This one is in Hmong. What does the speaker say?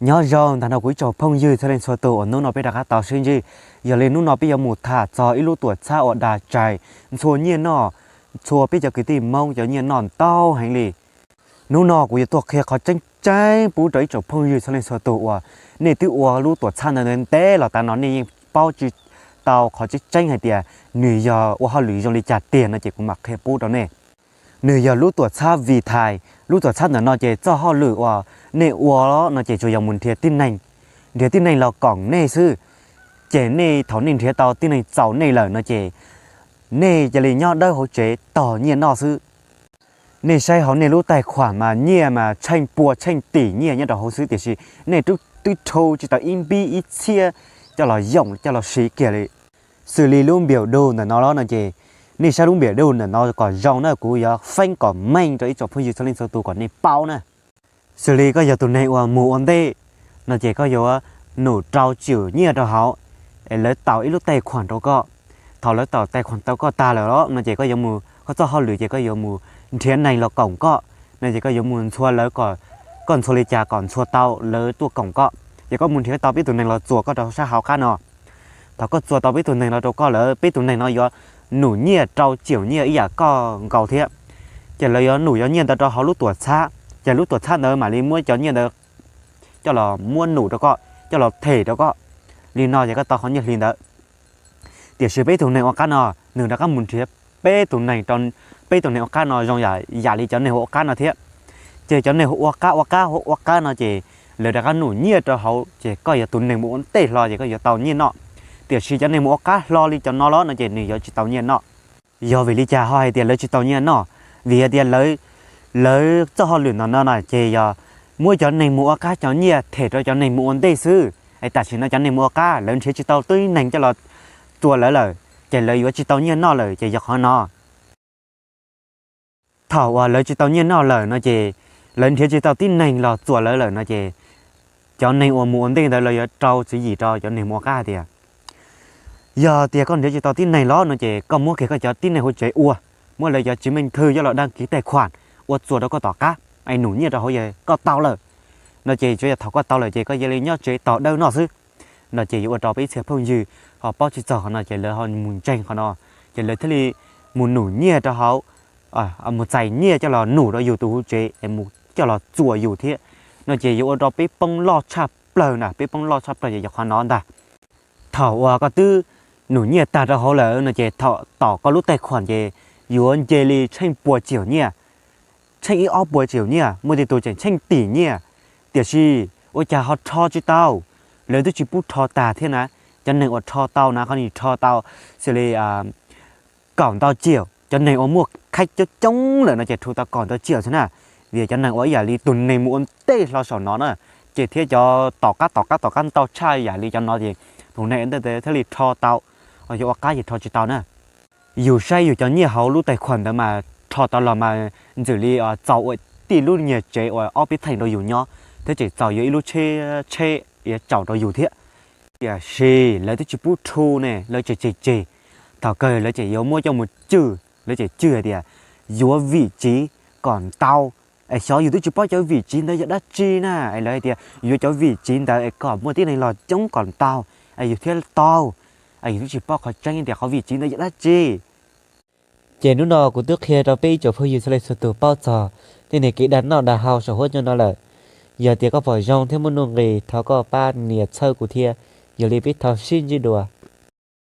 Nyob zoo ntawm no kuv ib tsoom phooj ywg txhua leej txhua tus uas hnub no peb rov qab tau sib ntsib. Yog li hnub no peb yuav mus tham txog ib lub tuam txhab uas dag tshais ntxhua nyiaj noj, ntxhua peb cov kwv tij Hmoob cov nyiaj noj ntau heev li. Hnub no kuv yuav tuaj qhia qhov tseeb tseeb pub rau ib tsoom phooj ywg txhua leej txhua tus uas nej twb ua lub tuam txhab ntawd ntev los tas no nej yeej paub tsis tau qhov tseeb tseeb hais tias nws yog ua hauj lwm zoo li cas tiag no ces kuv mam qhia pub rau nej. Nws yog lub tuam txhab Vitae. Lub tuam txhab ntawm no ces txoj hauj lwm uas nej ua no ces tsuas yog mus nrhiav tib neeg, nrhiav tib neeg los koom nej xwb. Ces nej thaum nej nrhiav tau tib neeg txaus nej lawm no ces nej cia li nyob dawb hauv tsev tos nyiaj noj xwb. Nej saib hauv nej lub taij khuam mas nyiaj mas tsheej pua tsheej tim nyiaj nyob rau hauv xwb, tiam sis nej twb rhu tsis tau ib npib ib txhiab coj los yoom coj los siv kiag li. Xws li lub npiam du ntawm no los no ces, nej saib lub npiam du ntawm no kom zoo na, kuv yuav feeb kom meej rau ib tsoom phooj ywg txhua leej txhua tus kom nej paub na. Xws li koj yog tus neeg uas mus ua ntej no ces koj yuav num rau tsum nyiaj rau hauv, es lawv taus ib lub taij khuam rau koj. Thaum lawv taus taij khuam rau koj tag lawm los no ces koj yuav mus, koj txoj hauj lwm ces koj yuav mus nrhiav neeg los koom koj no ces koj yuav mus ntxhua lawv kom, koj ntxhua li cas kom ntxhua tau lawv tuaj koom koj. Ces koj mus nrhiav tau peb tus neeg los txuas koj rau sab hauv qab no. Thaum koj txuas tau peb tus neeg los rau koj lawm, peb tus neeg no yuav num nyiaj rau tsum nyiaj ib yam koj nkaus thiab. Ces lawv yuav num cov nyiaj ntawd rau hauv lub tuam txhab, ces lub tuam txhab ntawd mam li muab cov nyiaj ntawd coj los muab num rau koj, coj los them rau koj. Li no ces koj tau qhov nyiaj hli ntawd. Tiam sis peb tus neeg ua qab no, nws rov qab mus nrhiav peb tus neeg rau, peb tus neeg ua qab no zoo yam li cov neeg ua qab no thiab. Ces cov neeg ua qab ua qab ua qab no ces lawv rov qab num nyiaj rau hauv, ces koj yog tus neeg mus ua ntej hlo ces koj yuav tau nyiaj noj. Tiam sis cov neeg mus ua qab hlo li cov no los no ces nws yuav tsis tau nyiaj noj. Yog vim li cas ho hais tias lawv tsis tau nyiaj noj? Vim hais tias lawv, lawv txoj hauj lwm ntawm no no ces yog muab cov neeg mus ua qab cov nyiaj them rau cov neeg mus ua ntej xwb. Es tam sim no cov neeg mus ua qab lawv nrhiav tsis tau tib neeg coj los txuas lawv lawm, ces lawv yuav tsis tau nyiaj noj lawm ces yog qhov no. Thaum uas lawv tsis tau nyiaj noj lawm no ces, lawv nrhiav tsis tau tib neeg los txuas lawv lawm no ces, cov neeg uas mus ua ntej ntawd lawv yuav rau tswv yim rau cov neeg mus ua qab hais tias, yog tias koj nrhiav tsis tau tib neeg los no ces koj muab kiag koj cov tib neeg hauv tsev ua, muab lawv cov tswv meej thwj coj los dag kiv taij khuam, ua txuas rau koj tom qab, es num nyiaj rau hauv yog koj tau lawm no ces, tsuav yog thaum koj tau lawm ces koj cia li nyob tsev tos dawb noj xwb no ces yuav ua rau peb txhia phooj ywg ho paub tsis txog qhov no ces lawv ho mus ntseeg qhov no, ces lawv thiaj li mus num nyiaj rau hauv, mus txais nyiaj coj los num rau yus tus hauv tsev es mus coj los txuas yus thiab no ces yuav ua rau peb poob loj tshaj plaws na, peb poob loj tshaj plaws ces yog qhov no ntag. Thaum uas koj twb num nyiaj tag rau hauv lawm no ces thaum tom koj lub taij khuam ces yuav nce li tsheej pua tsiaum nyiaj, tsheej ib ob pua tsiaum nyiaj, muaj tej tus tseem tsheej tim nyiaj. Tiam sis ua cas ho rho tsis tau? Lawv twb tsis pub rho tag thiab na. Cov neeg uas rho tau na, qhov no rho tau xws li kaum ntau tsiaum, cov neeg uas muaj khaib coob coob lawm no ces rho tau kaum ntau tsiaum xwb na. Vim cov neeg uas ib yam li tus neeg mus ua ntej hlo saum no na, ces thiab cov tom qab tom qab tom qab ntau tshaj yam li cov no ces tus neeg ua ntej thiaj li rho tau, ho yog ua qab ces rho tsis tau na. Yus saib yus cov nyiaj hauv lub taij khuam ntawd mas rho tau los mas ntxim li txaus ua tib lub nyuag tsev uas ob peb theem rau yus nyob, thiab tseem txaus yuav ib lub tsheb, tsheb yuav tsaus rau yus thiab. Tiam sis lawv twb tsis pub rho ne, lawv tseem tseg tseg. Thaum kawg lawv tseem yuav muab coj mus tswj, lawv tseem tswj hais tias yuav vim tsiv kom ntau. Es xyov yus twb tsis paub cov vim tsiv ntawd yog dab tsi na, es lawv hais tias yuav cov vim tsiv ntawd es kom muaj tib neeg los coob kom ntau, es yus thiaj tau. Es yus twb tsis paub qhov tseeb tias qhov vim tsiv ntawd yog dab tsi. Ces hnub no kuv twb qhia rau peb ib tsoom phooj ywg txhua leej txhua tus paub txog tej niag kev dag noj dag haus saum huab cua no lawm. Yog tias koj pom zoo thiab muaj nuj nqis thov koj pab nias txhawb kuv thiab. Yog li peb thov sib ntsib dua.